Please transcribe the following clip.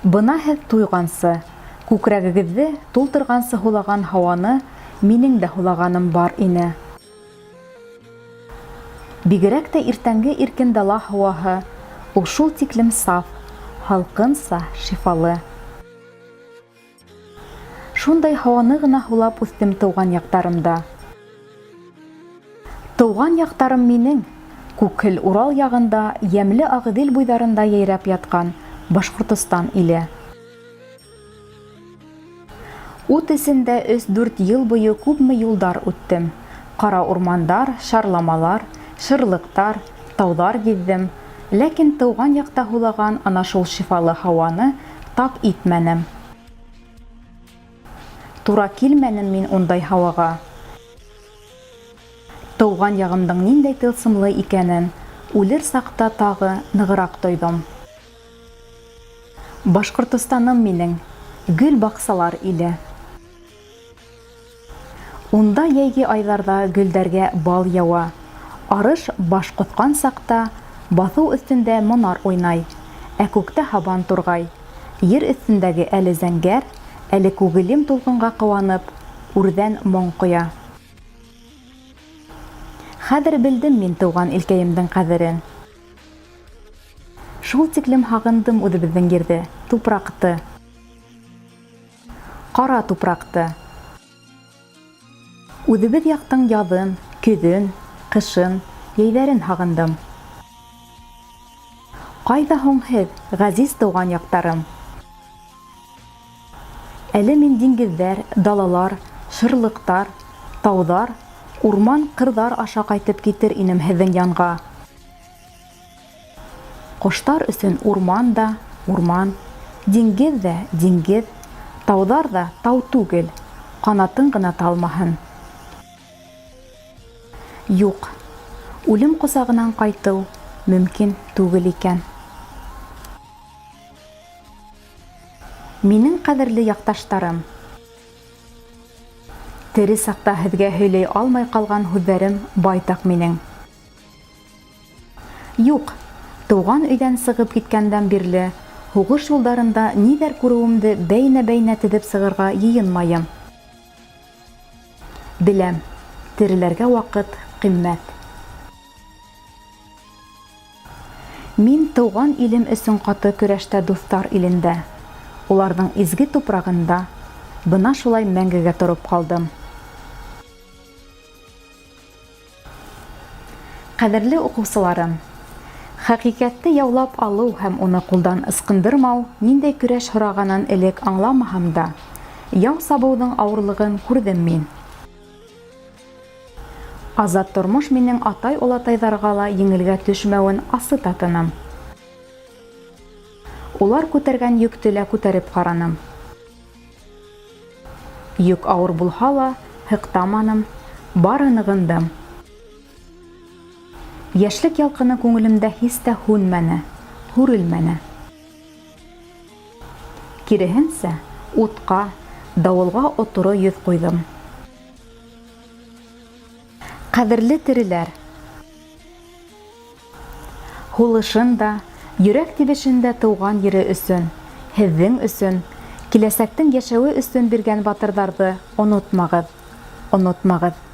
Бына һеҙ туйғансы, күкрәгегеҙҙе тултырғансы һулаған һауаны минең дә һулағаным бар ине. Бигерәк тә иртәнге иркен дала һауаһы, ул шул тиклем саф, һалҡынса, шифалы. Шундай һауаны ғына һулап үҫтем тыуған яҡтарымда. Тыуған яҡтарым минең, Күкһел Урал яғында, йәмле Ағиҙел буйҙарында йәйрәп ятҡан Башҡортостан иле. Ут эсендә өс-дүрт йыл буйы күпме юлдар үттем. Ҡара урмандар, шарламалар, шырлыҡтар, тауҙар гиҙҙем. Ләкин тыуған яҡта һулаған ана шул шифалы һауаны тап итмәнем. Тура килмәнем мин ундай һауаға. Тыуған яғымдың ниндәй тылсымлы икәнен үлер саҡта тағы нығыраҡ тойҙом. Башҡортостаным минең, гөл баҡсалар иле. Унда йәйге айҙарҙа гөлдәргә бал яуа, арыш баш ҡоҫҡан саҡта баҫыу өҫтөндә монар уйнай, ә күктә һабан турғай, ер өҫтөндәге әле зәңгәр, әле күгелйем тулҡынға ҡыуанып, үрҙән моң ҡоя. Хәҙер белдем мин тыуған илкәйемдең ҡәҙерен. Шул тиклем һағындым үҙебеҙҙең ерҙе, тупраҡты. Ҡара тупраҡты. Үҙебеҙ яҡтың яҙын, көҙөн, ҡышын, йәйҙәрен һағындым. Ҡайҙа һуң һеҙ, ғәзиз тыуған яҡтарым? Әле мин диңгеҙҙәр, далалар, шырлыҡтар, тауҙар, урман-ҡырҙар аша ҡайтып китер инем һеҙҙең янға. Ҡоштар өсөн урман да, урман, диңгеҙ ҙә, диңгеҙ, тауҙар ҙа тау түгел, ҡанатың ғына талмаһын. Юҡ, үлем ҡосағынан ҡайтыу мөмкин түгел икән. Минең ҡәҙерле яҡташтарым! Тере саҡта һеҙгә һөйләй алмай ҡалған һүҙҙәрем байтаҡ минең. Юҡ, тыуған өйҙән сығып киткәндән бирле һуғыш юлдарында ниҙәр күреүемде бәйнә-бәйнә теҙеп сығырға йыйынмайым. Беләм, тереләргә ваҡыт ҡиммәт. Мин тыуған илем өсөн ҡаты көрәштә дуҫтар илендә, уларҙың изге тупрағында бына шулай мәңгегә тороп ҡалдым. Ҡәҙерле уҡыусыларым! Хәҡиҡәтте яулап алыу һәм уны ҡулдан ысҡындырмау ниндәй көрәш һорағанын элек аңламаһам да, яу сабыуҙың ауырлығын күрҙем мин. Азат тормош минең атай-олатайҙарға ла еңелгә төшмәүен асы татыным. Улар күтәргән йөктө лә күтәреп ҡараным. Йөк ауыр булһа ла, һыҡтаманым, бары нығындым. Йәшлек ялҡыны күңелемдә һис тә һүнмәне, һүрелмәне. Киреһенсә, утҡа, дауылға оторо йөҙ ҡуйҙым. Ҡәҙерле тереләр! Һулышын да, йөрәк тибешен дә тыуған ере өсөн, һеҙҙең өсөн, киләсәктең йәшәүе өсөн биргән батырҙарҙы онотмағыҙ, онотмағыҙ.